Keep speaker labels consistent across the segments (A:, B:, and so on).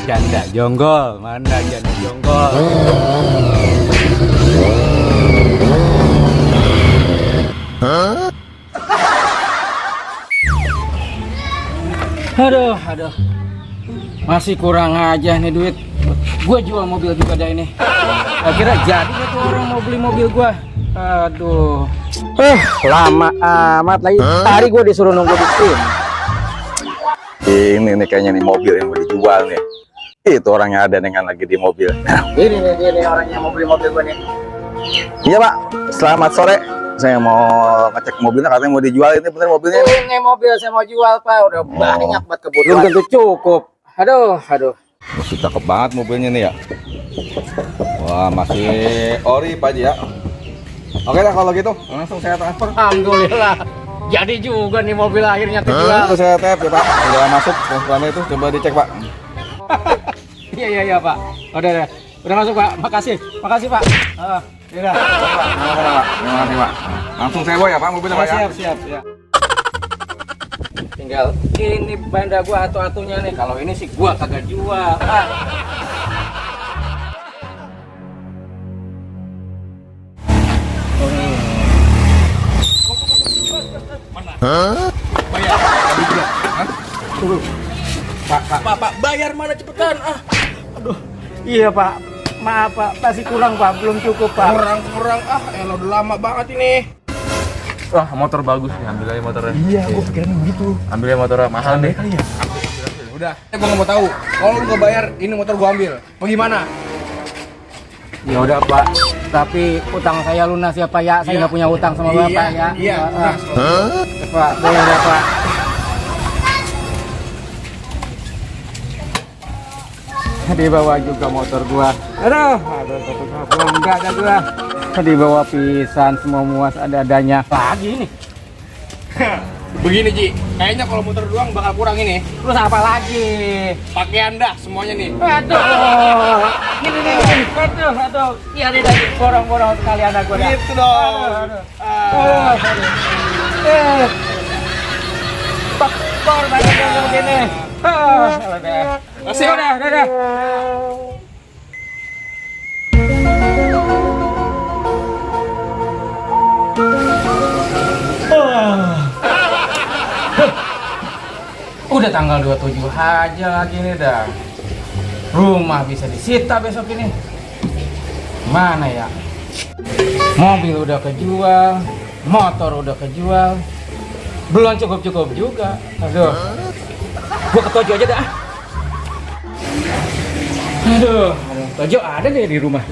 A: Janda jonggol, mana janda jonggol? Aduh, masih kurang aja nih duit. Gue jual mobil juga dah ini. Kira jadi nggak tuh orang mau beli mobil gue? Aduh, lama amat lagi. Tadi gue disuruh nunggu di sini.
B: Ini nih kayaknya nih mobil yang mau dijual nih. Itu orangnya ada dengan lagi di mobil.
A: Ini orangnya mau beli mobil gue nih.
B: Iya Pak, selamat sore. Saya mau ngecek mobilnya, katanya mau dijual. Ini bener mobilnya?
A: Ini mobil saya mau jual Pak. Udah banyak buat kebutuhan. Belum tentu cukup. Aduh.
B: Masih cakep banget mobilnya nih ya. Wah, masih ori Pak Haji ya. Oke lah kalau gitu, langsung saya transfer.
A: Alhamdulillah. Jadi juga nih mobil akhirnya terjual.
B: Itu saya tap ya Pak. Udah masuk transferannya itu, coba dicek Pak.
A: Iya Pak. Udah masuk Pak. Makasih Pak.
B: Terima kasih Pak. Langsung saya bawa ya Pak mobilnya Pak ya.
A: Siap. Tinggal ini banda gua atu-atunya nih. Kalau ini sih gua kagak jual. Bayar. Tunggu. Pak, bayar mana cepetan? Aduh. Iya Pak. Maaf Pak, masih kurang Pak, belum cukup Pak.
C: Kurang udah lama banget ini.
D: Wah, motor bagus nih, ambil aja motornya.
C: Iya, gua pikirannya begitu.
D: Ambil aja motornya, mahal nih.
C: Kali ya. Udah, gua nggak mau tahu. Kalau lu nggak bayar, ini motor gua ambil. Mau gimana?
A: Ya udah Pak, tapi utang saya lunas ya Pak ya. Saya nggak punya utang sama Bapak ya.
C: Iya, lunas.
A: Pak, boleh ya Pak. Dibawa juga motor gua. Aduh, belum enggak ada gua. Dibawa pisan semua muas ada-adanya. Lagi nih.
C: Begini Ji, kayaknya kalau motor doang bakal kurang ini.
A: Terus apa lagi?
C: Pakaian dah semuanya nih.
A: Aduh. Gini nih. Aduh. Iya nih tadi borong-borong sekali anak gua dah.
C: Gitu dong.
A: Pakor banget yang begini.
C: Masih
A: udah. Udah tanggal 27 aja lagi nih dah. Rumah bisa disita besok ini. Mana ya? Mobil udah kejual, motor udah kejual. Belum cukup juga. Aduh. Gua ke Tojo aja dah. Aduh, Tojo ada nih di rumah.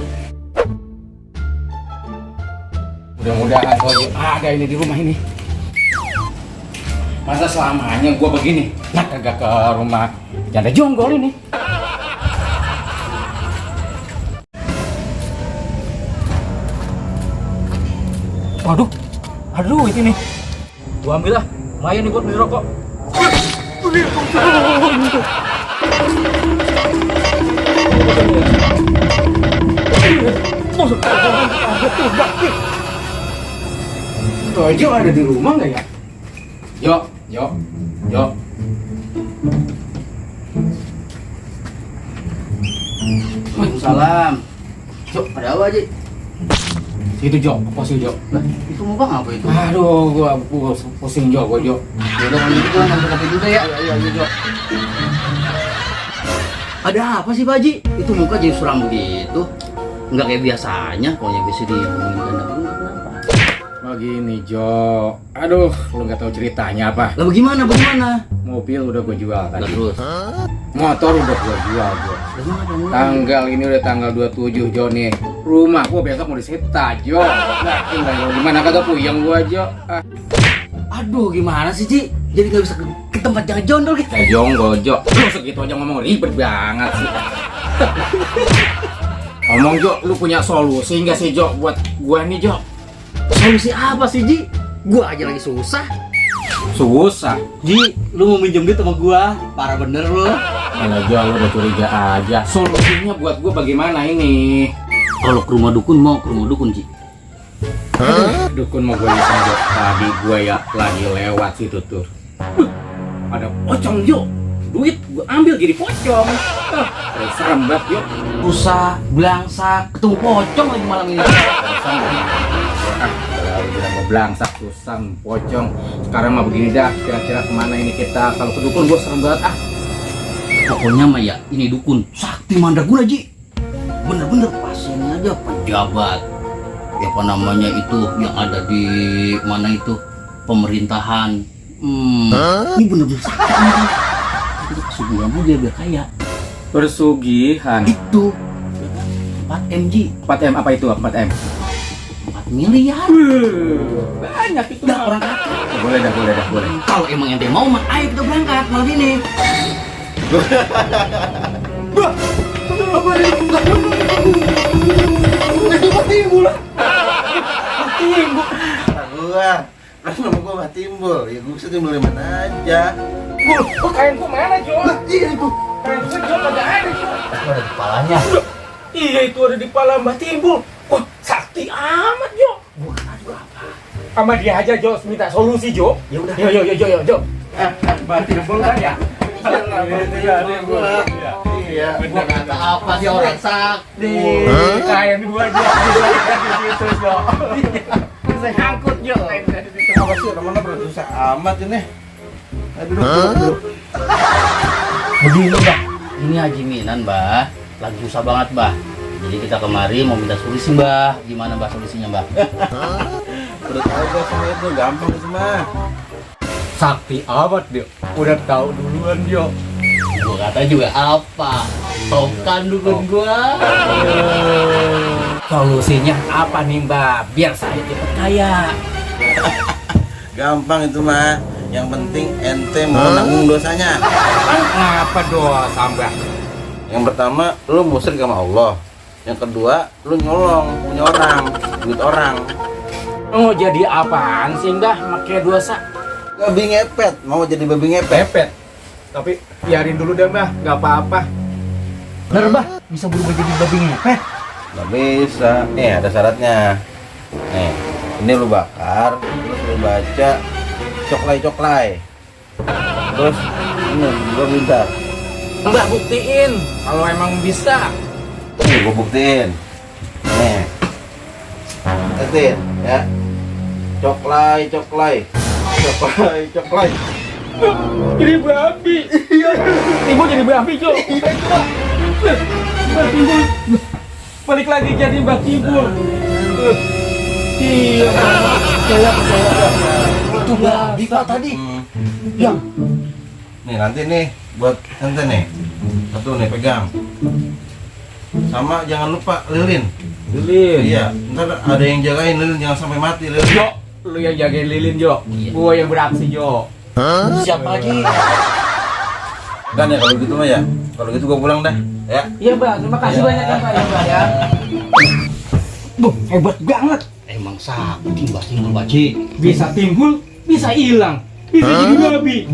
A: Mudah-mudahan Tojo ada ini di rumah ini. Masa selamanya gua begini? Nah, kagak ke rumah janda jonggol ini. Aduh, itu nih. Gua ambil lah, lumayan nih buat beli rokok. Tojo ada di rumah nggak ya? Yo.
E: Waalaikumsalam. Jok, ada apa Ji?
A: Itu Jo, posisi Jo.
E: Lah, itu mau bang apa itu?
A: Aduh, gua pusing Jo.
E: Ya udah kalau gitu ngambil kopi dulu deh ya.
A: Iya, Jo.
E: Ada apa sih Pak Haji? Itu muka jadi suram begitu. Enggak kayak biasanya, pokoknya bisa dihubungin ganda kenapa?
A: Begini Jo. Aduh, lu nggak tahu ceritanya apa?
E: Lah bagaimana?
A: Mobil udah gua jual
E: Lah
A: tadi.
E: terus.
A: Motor udah gua jual Jo. Tanggal ini udah tanggal 27 Jo nih. Rumah gua besok mau disita Jo. Nah, tinggal gimana kagak puyeng gua Jo.
E: Aduh, gimana sih Ji? Jadi nggak bisa ke tempat jangan jondol gitu.
A: Jonggol Jo. Lu segitu aja ngomong ribet banget sih. Ngomong Jo, lu punya solusi nggak sih Jo buat gua nih Jo?
E: Solusi apa sih Ji? Gua aja lagi susah.
A: Susah.
E: Ji, lu mau minjem duit sama gua? Parah bener lu.
A: Kalau Jo lu udah curiga aja. Solusinya buat gua bagaimana ini?
E: Kalau ke rumah dukun mau ke rumah dukun Ji.
A: Dukun mau gue iseng Jo. Tadi gue ya lagi lewat situ tuh. Ada pocong Jo. Duit
E: Gua ambil jadi pocong.
A: Serem banget yuk.
E: Rusa, belangsak, ketemu pocong lagi malam ini.
A: Kalau bilang mau belangsak, susah, pocong. Sekarang mah begini dah, kira-kira kemana ini kita? Kalau ke dukun gua serem banget ah.
E: Pokoknya mah ya, ini dukun sakti mandraguna Ji. Bener-bener pasiennya aja pejabat. Ya apa namanya itu yang ada di mana itu pemerintahan. Ini bener-bener sakti. Kita kesugihan aja biar kaya.
A: Persugihan.
E: Itu 4M Ji.
A: 4M apa itu? 4M.
E: 4 miliar.
A: Banyak itu
E: Dah
A: mah.
E: orang kaya.
A: Boleh dah, boleh dah, boleh.
E: Kalau emang ente mau mah ayo kita berangkat malam ini.
F: Gua kan nama gua Mbah Timbul, ya gua bisa timbul di mana aja.
A: Kain gua mana, Jo?
F: Iya itu.
A: Kain gua Jo kagak ada, Jo.
E: Ada di kepalanya.
A: Iya, itu ada di kepala Mbah Timbul. Wah, sakti amat, Jo. Sama dia aja, Jo, minta solusi, Jo.
E: Ya udah.
A: Yo, Jo. Mbah Timbul kan ya?
F: Iya.
E: Gua kata apa sih orang sakti?
A: Kain gua Jo, di situ, Jo. Saya angkut, Jo.
F: Apa sih namanya berdosa amat ini? Aduh, duduk.
E: Begini Mbah, ini Haji Minan Mbah, lagi susah banget Mbah. Jadi kita kemari mau minta solusi Mbah. Gimana Mbah solusinya Mbah?
F: Udah tahu gua semua itu gampang itu mah.
A: Sakti amat, Jo. Udah tahu duluan, Jo.
E: Gua kata juga apa? Tokan dukun gua.
A: Solusinya apa nih, Mbak? Biar saya cepat kaya.
F: Gampang itu mah. Yang penting ente mau nanggung dosanya.
A: Apa dosa, Mbak?
F: Yang pertama, lu musyrik sama Allah. Yang kedua, lu nyolong punya orang, duit orang.
A: Oh, jadi apaan sih, Mbak? Pakai dosa.
F: Babi ngepet, mau jadi babi ngepet.
A: Pepet. Tapi biarin dulu deh, Mbak. Nggak apa-apa.
E: Bener Mbah, bisa berubah jadi babi ngepet.
F: Nggak bisa. Nih ada syaratnya. Nih, ini lu bakar, terus lu baca coklay. Terus ini gua minta.
A: Mbak, buktiin. Kalau emang bisa.
F: Nih gua buktiin. Nih. Liatin ya. Coklay.
A: Jadi babi. Timbul jadi babi, Jo. Mbak Timbul. Balik lagi jadi Mbak Timbul. Iya, percaya.
E: Itu babi Pak tadi. Yang
F: Nih nanti nih buat ente nih. Satu nih pegang. Sama jangan lupa lilin.
A: Lilin.
F: Iya, ntar ada yang jagain lilin jangan sampai mati lilin.
A: Jo, lu yang jagain lilin, Jo.
E: Iya.
A: Gua yang beraksi, Jo.
E: siapa lagi?
F: Kan ya kalau gitu mah ya. Kalau gitu gua pulang dah, ya.
A: Iya, Mbak. Terima kasih banyak ya, Mbak. Ya, Mbak ya. Hebat banget.
E: Emang sakti Mbah Timbul Pak Ji.
A: Bisa timbul, bisa hilang. Bisa jadi babi.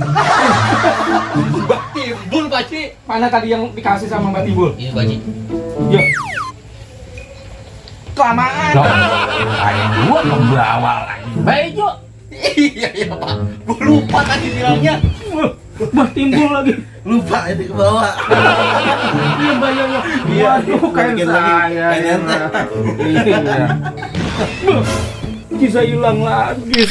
A: Mbak Timbul, Pak Ci. Mana tadi yang dikasih sama Mbak Timbul?
E: Iya Pak Ji.
A: Ya. Kelamaan. Kayak gua membawa lagi. Baik, Jo.
E: Iya Pak. Gua lupa tadi bilangnya.
A: Mbak Timbul lagi.
F: Lupa ini ke bawah.
A: Iya, Mbak, ya. Waduh, kayak
F: bikin lagi.
A: saya.
F: Kayak
A: ya,
F: ente.
A: Mbak. Iya. Bisa hilang lagi.